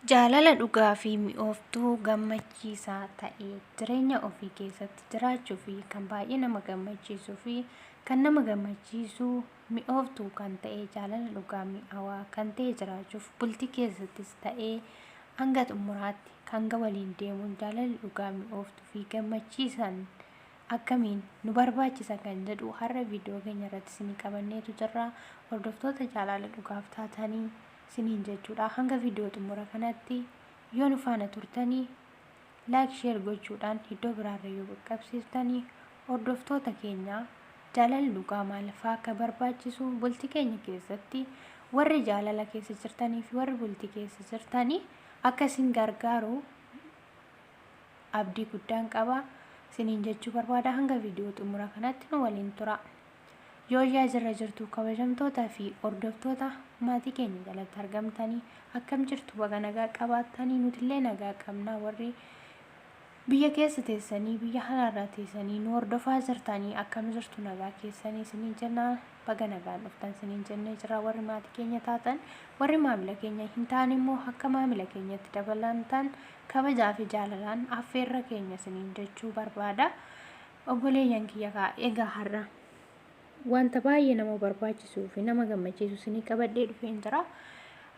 Jaalala dhugaa fi mi'ooftuu gammachiisaa ta'e jireenya ofii keessatti jiraachuu fi kan baay'ee nama gammachiisuu fi kan nama gammachiisu mi'ooftuu kan ta'e jaalala dhugaa mi'aawaa kan ta'e jiraachuuf bultii keessattis ta'ee hanga xumuraatti hanga waliin deemuun jaalalli dhugaa mi'ooftuu fi gammachiisan akkamiin nu barbaachisa kan jedhu har'a viidiyoo keenya irratti isinii qabanneetu jirra. Hordoftoota jaalala dhugaaf taatanii isiniin jechuudha. Hanga viidiyoo xumura kanatti yoo nu faana turtanii like, share gochuudhaan iddoo biraarra yoo qaqqabsiiftanii hordoftoota keenya, jaalalli dhugaa maal fa'aa akka barbaachisu bultii keenya keessatti warri jaalala keessa jirtanii fi warri bultii keessa jirtanii akka isin gargaaru abdii guddaan qaba isiniin jechuu barbaada. Hanga viidiyoo xumura kanatti nu waliin tura. Yooyyaa, jirra jirtu kabajamtoota fi hordoftoota maatii keenya jalatti argamtanii, akkam jirtu? Baga nagaa qabaattanii. Nutillee nagaa qabna. Warri biyya keessa teessanii, biyya alaarraa teessanii nu hordofaa jirtanii, akkam jirtu? Nagaa keessanii isiniin jenna. Baga nagaan dhuftan isiniin jennee jira. Warri maatii keenya taatan, warri maamila keenya hin taane immoo akka maamila keenyatti dabalantan kabajaa fi jaalalaan affeerra keenya isiniin jechuu barbaada. Obboleeyyan kiyya kaa, egaa har'a wanta baay'ee nama barbaachisuu fi nama gammachiisu isinii qabadhee dhufeen jira.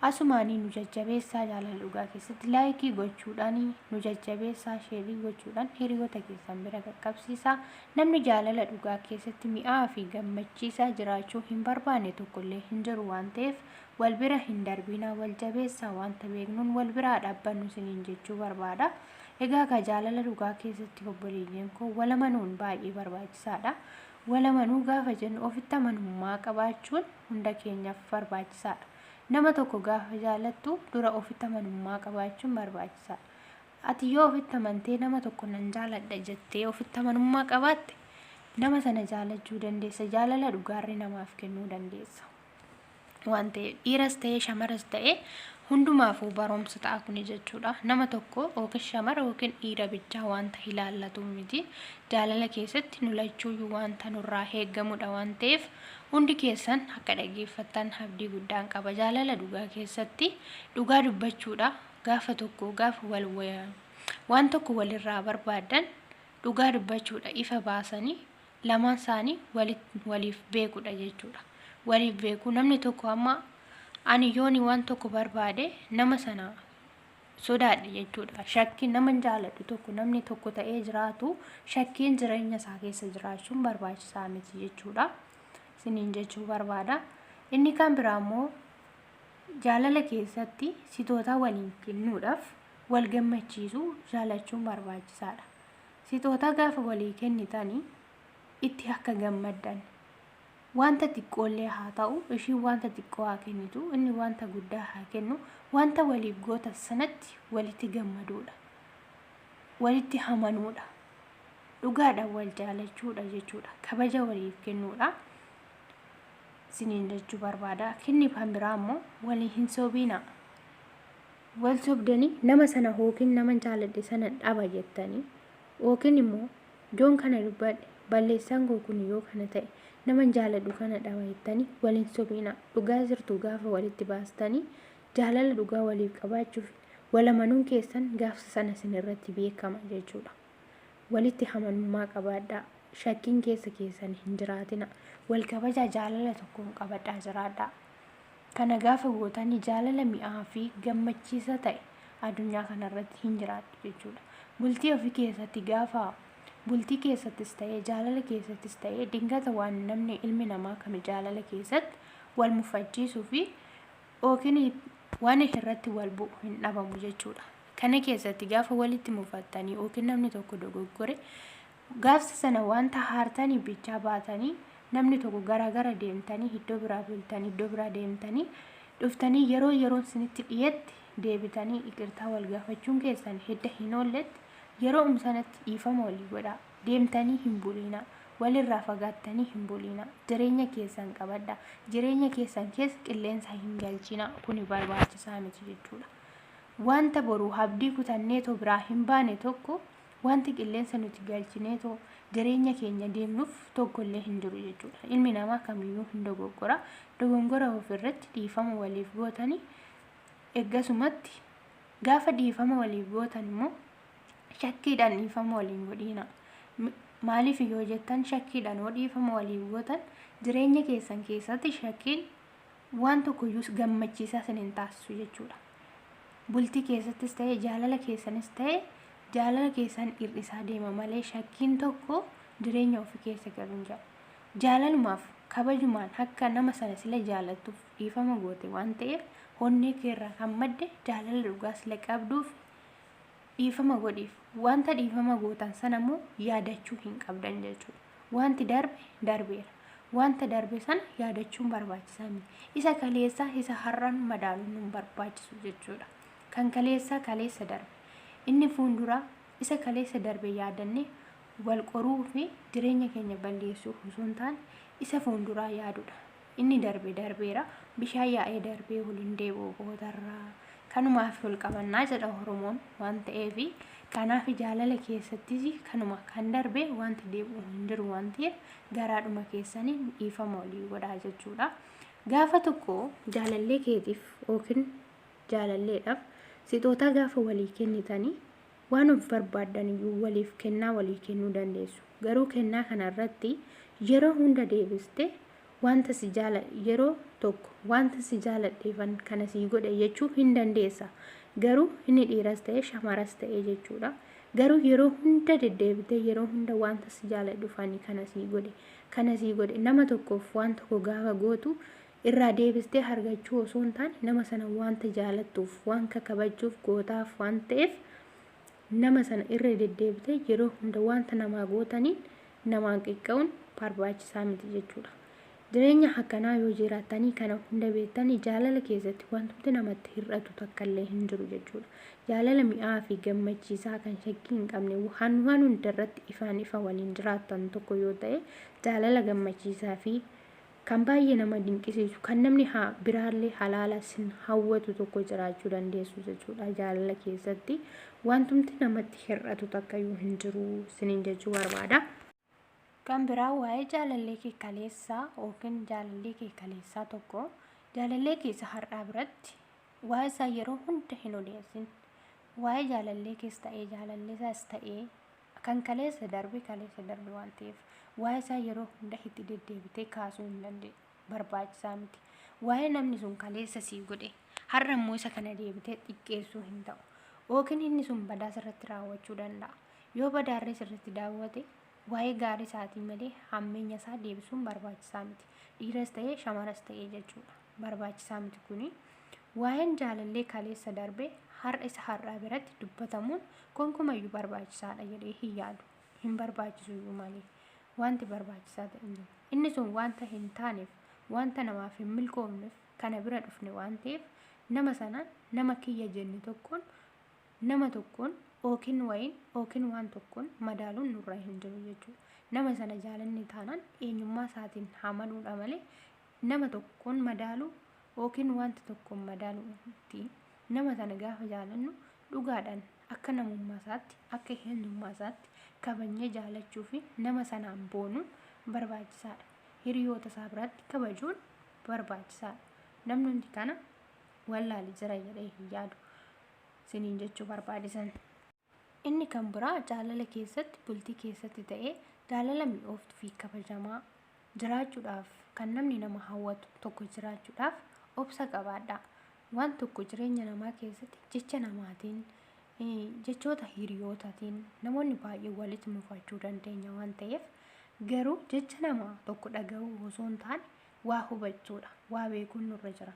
Asumaanii nu jajjabeessaa, jaalala dhugaa keessatti like gochuudhaan nu jajjabeessaa, share gochuudhaan hiriyoota keessan bira qaqqabsiisaa. Namni jaalala dhugaa keessatti mi'aa fi gammachiisaa jiraachuu hin barbaanne tokkollee hin jiru waan ta'eef, wal bira hin darbinaa, wal jabeessaa, wanta beeknuun wal biraa dhaabbannu isiniin jechuu barbaada. Egaa ka jaalala dhugaa keessatti, obboleeyyan koo, wal amanuun baay'ee barbaachisaadha. Wal amanuu gaafa jennu, ofitti amanummaa qabaachuun hunda keenyaaf barbaachisaadha. Nama tokko gaafa jaalattu dura ofitti amanummaa qabaachuun barbaachisaadha. Ati yoo ofitti amantee nama tokko nan jaaladha jettee ofitti amanummaa qabaatte, nama sana jaalachuu dandeessa. Jaalala dhugaarri namaaf kennuu dandeessa. Waan ta'eef, dhiiras ta'ee shamaras ta'ee hundumaafuu barumsa ta'a kuni jechuudha. Nama tokko yookiin shamara yookiin dhiira bichaa wanta ilaallatu miti. Jaalala keessatti nu lachuuyyuu wanta nurraa eeggamudha waan ta'eef, hundi keessan akka dhageeffattan abdii guddaan qaba. Jaalala dhugaa keessatti dhugaa dubbachuudha. Gaafa tokko gaafa wal waan tokko walirraa barbaadan dhugaa dubbachuudha. Ifa baasanii lamaan isaanii waliif beekudha jechuudha. Waliif beekuu, namni tokko amma ani yooni waan tokko barbaade nama sana sodaadhe jechuudha. Shakkiin nama jaaladhu tokko, namni tokko ta'ee jiraatu, shakkiin jireenya isaa keessa jiraachuun barbaachisaa miti jechuudha. Isiniin jechuu barbaada. Inni kan biraa immoo jaalala keessatti sitootaa waliin kennuudhaaf wal gammachiisuu jaalachuun barbaachisaadha. Sitootaa gaafa walii kennitanii itti akka gammaddan, wanta xiqqoollee haa ta'u, ishiin wanta xiqqoo haa kennitu, inni wanta guddaa haa kennu, wanta waliif gootan sanatti walitti gammaduudha. Walitti amanuudha. Dhugaadhaan wal jaalachuudha jechuudha. Kabaja waliif kennuudha. Isiniin jechuu barbaada. Kinni kan biraa immoo walii hin sobiina. Wal sobdanii nama sana yookiin nama jaaladhe sana dhaba jettanii, yookiin immoo yoon kana dubbadhe, balleessaan koo kun yoo kana ta'e, nama jaaladhu kana dhaba jettanii waliin sobiina. Dhugaa jirtu gaafa walitti baastanii, jaalala dhugaa waliif qabaachuuf wal amanuun keessan gaafsa sana isin irratti beekama jechuudha. Walitti amanummaa qabaadhaa. Shakkiin keessa keessan hin jiraatina. Wal kabajaa, jaalala tokkoon qabadhaa jiraadhaa. Kana gaafa gootanii jaalala mi'aa fi gammachiisa ta'e addunyaa kanarratti hin jiraattu jechuudha. Bultii ofii keessatti, gaafa bultii keessattis ta'ee jaalala keessattis ta'ee, dingata waan namni ilmi namaa kami jaalala keessatti wal mufachiisuu fi yookiin waan irratti wal bu'u hin dhabamu jechuudha. Kana keessatti gaafa walitti mufattanii yookiin namni tokko dogoggore, gaafsa sana wanta haartanii bichaa baatanii, namni tokko gara deemtanii, iddoo biraa bultanii, iddoo biraa deemtanii dhuftanii, yeroo yeroon isinitti dhiyeetti deebitanii iqirtaa wal gaafachuun keessan hidda hin oolletti, yeroo sanatti dhiifama walii godhaa. Deemtanii hin buliina. Walirraa fagaattanii hin buliina. Jireenya keessan qabadha. Jireenya keessan keessa qilleensa hin galchina. Kuni barbaachisaa miti jechuudha. Wanta boruu abdii kutanneetoo biraa hin baane tokko, wanti qilleensa nuti galchineetoo jireenya keenya deemnuuf tokkollee hin jiru jechuudha. Ilmi namaa kamiyyuu hin dogoggora. Dogongora ofirratti dhiifama waliif gootanii eeggasumatti Gaafa dhiifama waliif gootan immoo shakkiidhaan dhiifama waliin godhiina. Maaliif yoo jettan, shakkiidhaan yoo dhiifama waliif gootan jireenya keessan keessatti shakkiin waan tokkoyyuu gammachiisaa isin hin taasisu jechuudha. Bultii keessattis ta'e, jaalala keessanis ta'e, jaalala keessan hir'isaa deema malee shakkiin tokko jireenya ofii keessa galu hin jiru. Jaalalumaaf kabajumaan akka nama sana sila jaalattuuf dhiifama goote waan ta'eef, onnee keerraa kan madde jaalala dhugaa sila qabduuf dhiifama godhiif. Wanta dhiifama gootan sana immoo yaadachuu hin qabdan jechuudha. Wanti darbe darbeera. Wanta darbe sana yaadachuun barbaachisaa miti. Isa kaleessaa isa har'aan madaaluun nu barbaachisu jechuudha. Kan kaleessaa kaleessa darbe. Inni fuulduraa isa kaleessa darbe yaadannee wal qoruu fi jireenya keenya balleessuu osoo hin taane isa fuulduraa yaadudha. Inni darbe darbeera. Bishaan yaa'ee darbee waliin deebi'u boodarraa. Kanumaaf wal qabannaa jedha Oromoon waan ta'eef, kanaaf jaalala keessattis kanuma, kan darbe wanti deebi'u hin jiru waan ta'eef garaadhuma keessaniin dhiifama walii godhaa jechuudha. Gaafa tokko jaalallee keetiif yookiin jaalalleedhaaf sixootaa gaafa walii kennitanii, waan of barbaaddan iyyuu waliif kennaa walii kennuu dandeessu. Garuu kennaa kanarratti yeroo hunda deebiste wanta si jaala, yeroo tokko wanta si jaaladheefan kana sii godhe jechuu hin dandeessa. Garuu inni dhiiras ta'e shamaras ta'e jechuudha. Garuu yeroo hunda deddeebitee yeroo hunda wanta si jaaladhuufani kana sii godhe, kana sii godhe, nama tokkoof waan tokko gaafa gootu irraa deebistee argachuu osoo hin taane nama sana wanta jaalattuuf, waan kakabachuuf gootaaf waan ta'eef, nama sana irra deddeebitee yeroo hunda wanta namaa gootaniin namaan qiqqa'uun barbaachisaa miti jechuudha. Jireenya akkanaa yoo jiraattanii, kana hunda beektanii, jaalala keessatti wantumti namatti hir'atu takka illee hin jiru jechuudha. Jaalala mi'aa fi gammachiisaa kan shakkii hin qabne, waan waan hundarratti ifaan ifa waliin jiraattan tokko yoo ta'e, jaalala gammachiisaa fi kan baay'ee nama dinqisiisu, kan namni haa biraallee halaala sin hawwatu tokko jiraachuu dandeessu jechuudha. Jaalala keessatti wantumti namatti hir'atu takkayyuu hin jiru sinin jechuu barbaada. Kan biraa, waa'ee jaalallee kee kaleessaa yookiin jaalallee kee kaleessaa tokko jaalallee kee isa har'aa biratti waa'ee isaa yeroo hunda hin odeessin. Waa'ee jaalallee kees ta'ee jaalallee isaas ta'ee, kan kaleessa darbe kaleessa darbe waan ta'eef waa'ee isaa yeroo hunda itti deddeebitee kaasuu hin dandeenye, barbaachisaa miti. Waa'ee namni sun kaleessa sii godhe har'a immoo isa kana deebitee xiqqeessuu hin ta'u. Yookiin inni sun badaa sirratti raawwachuu danda'a. Yoo badaarree sirratti daawwate, waa'ee gaarii isaatii malee hammeenya isaa deebisuun barbaachisaa miti. Dhiiras ta'ee shamaras ta'ee jechuudha. Barbaachisaa miti kuni. Waa'een jaalallee kaleessa darbe har'a isa har'aa biratti dubbatamuun gonkumayyuu barbaachisaadha jedhee hin yaadu. Hin barbaachisu iyyuu malee. Wanti barbaachisaa ta'e hin jiru. Inni sun wanta hin taaneef, wanta namaaf hin milkoofneef kana bira dhufne waan ta'eef, nama sanaan, nama kiyya jenne tokkoon, nama tokkoon yookiin wayiin yookiin waan tokkoon madaaluun nurra hin jiru jechuudha. Nama sana jaalanni taanaan eenyummaa isaatiin amanuudha malee nama tokkoon madaaluu yookiin wanta tokkoon madaaluu miti. Nama sana gaafa jaalannu dhugaadhaan akka namummaa isaatti, akka eenyummaa isaatti kabajnee jaalachuu fi nama sanaan boonuun barbaachisaadha. Hiriyoota isaa biratti kabajuun barbaachisaadha. Namni hundi kana wallaale jira jedhee hin yaadu siniin jechuu barbaadisan. Inni kan biraa, jaalala keessatti, bultii keessatti ta'ee, jaalala mi'ooftuu fi kabajamaa jiraachuudhaaf, kan namni nama hawwatu tokko jiraachuudhaaf obsa qabaadhaa. Waan tokko jireenya namaa keessatti jecha namaatiin, jechoota hiriyootaatiin namoonni baay'ee walitti mufachuu dandeenya waan ta'eef, garuu jecha namaa tokko dhaga'uu osoo hin taane waa hubachuudha. Waa beekuun nurra jira.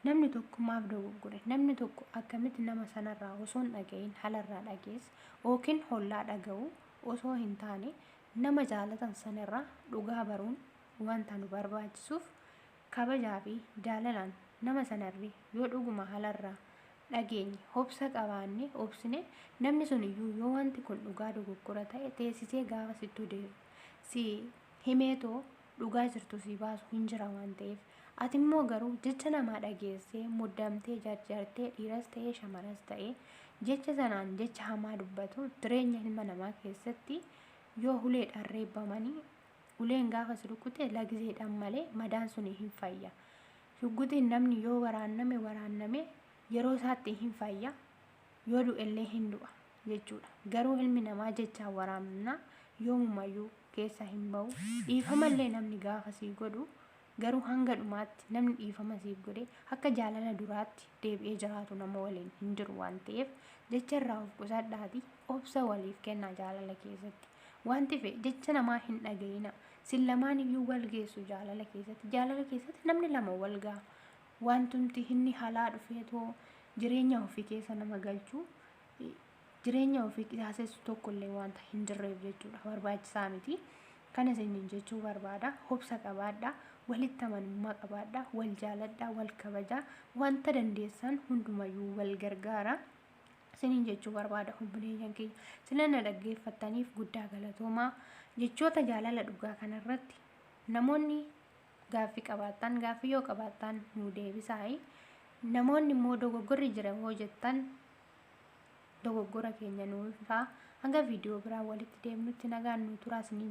Namni tokko maaf dogoggore? Namni tokko akkamitti nama sanarraa osoo hin dhaga'iin, halarraa dhagees yookiin hollaa dhaga'uu osoo hin taane, nama jaalatan sanarraa dhugaa baruun wanta nu barbaachisuuf, kabajaa fi jaalalaan nama sanarri yoo dhuguma halarraa dhageenye, obsa qabaanne, obsine, namni sun iyyuu yoo wanti kun dhugaa dogoggora ta'e teessisee gaafa sitti si himeetoo dhugaa jirtu si baasu hin jira waan ta'eef, ati immoo garuu jecha namaa dhageessee muddamtee jarjartee, dhiiras ta'ee shamaras ta'ee, jecha sanaan jecha hamaa dubbatu, jireenya ilma namaa keessatti yoo uleedhaan reebbamanii, uleen gaafa si rukute lagzeedhaan malee madaan sun hin fayya. Shugguxiin namni yoo waraanname waraanname yeroo isaatti hin fayya. Yoo du'ellee hin du'a jechuudha. Garuu ilmi namaa jechaan waraabna yoomumayyuu keessa hin ba'u. Dhiifamallee namni gaafa sii godhu garuu hanga dhumaatti namni dhiifama siif godhe akka jaalala duraatti deebi'ee jiraatu nama waliin hin jiru waan ta'eef jecha irraa of qusadhaati obsa waliif kennaa jaalala keessatti. Wanti fe'e jecha namaa hin dhaga'ina. Sin lamaan iyyuu wal geessu jaalala keessatti. Jaalala keessatti namni lama wal ga'a. Wantumti inni halaa dhufeetoo jireenya ofii keessa nama galchuu, jireenya ofii qisaasessu tokkollee wanta hin jirreef jechuudha. Barbaachisaa miti. Kana isiniin jechuu barbaada. Obsa qabaadhaa. Walitti amanamummaa qabaadhaa. Wal jaaladhaa. Wal kabajaa. Wanta dandeessan hundumayyuu wal gargaara. Isiniin jechuu barbaada obboleeyyan kiyya. Sila na dhaggeeffattaniif guddaa galatoomaa. Jechoota jaalala dhugaa kanarratti namoonni gaaffii qabaattan, gaaffii yoo qabaattan nu deebisaayi. Namoonni immoo dogoggorri jira yoo jettan dogoggora keenya nuu ifaa. Hanga viidiyoo biraa walitti deemnutti nagaan nu turaa isiniin.